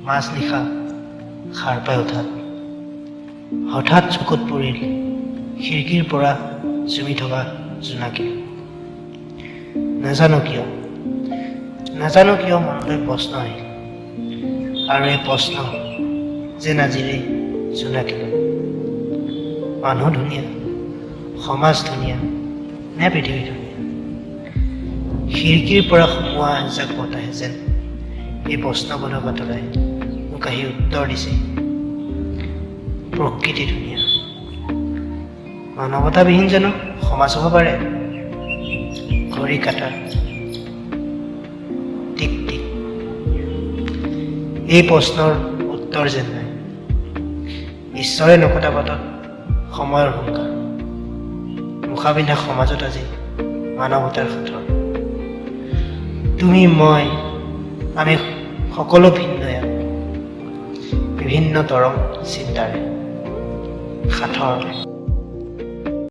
মাজনিশা সাৰ পাই উঠাত হঠাৎ চকুত পৰিল খিৰিকীৰ পৰা জুমি থকা জোনাকী। নাজানো কিয়, নাজানো কিয় মনলৈ প্ৰশ্ন আহিল আৰু এই প্ৰশ্ন যেন আজিৰ এই জোনাকীলৈ, মানুহ ধুনীয়া, সমাজ ধুনীয়া নে পৃথিৱী ধুনীয়া? খিৰিকীৰ পৰা সোমোৱা এজাক বতাহে যেন এই প্ৰশ্নবোধক আঁতৰাই মোক আহি উত্তৰ দিছে, প্ৰকৃতি ধুনীয়া। মানৱতাবিহীন জানো সমাজ হ'ব পাৰে? ঘড়ী কাটা টিক টিক। এই প্ৰশ্নৰ উত্তৰ যেন নাই। ঈশ্বৰে নকটা বাটত সময়ৰ হুংকাৰ। মুখা পিন্ধা সমাজত আজি মানৱতাৰ সাঁথৰ। তুমি, মই, আমি সকলো ভিন্ন ইয়াত, বিভিন্ন তৰং চিন্তাৰে সাঁথৰ।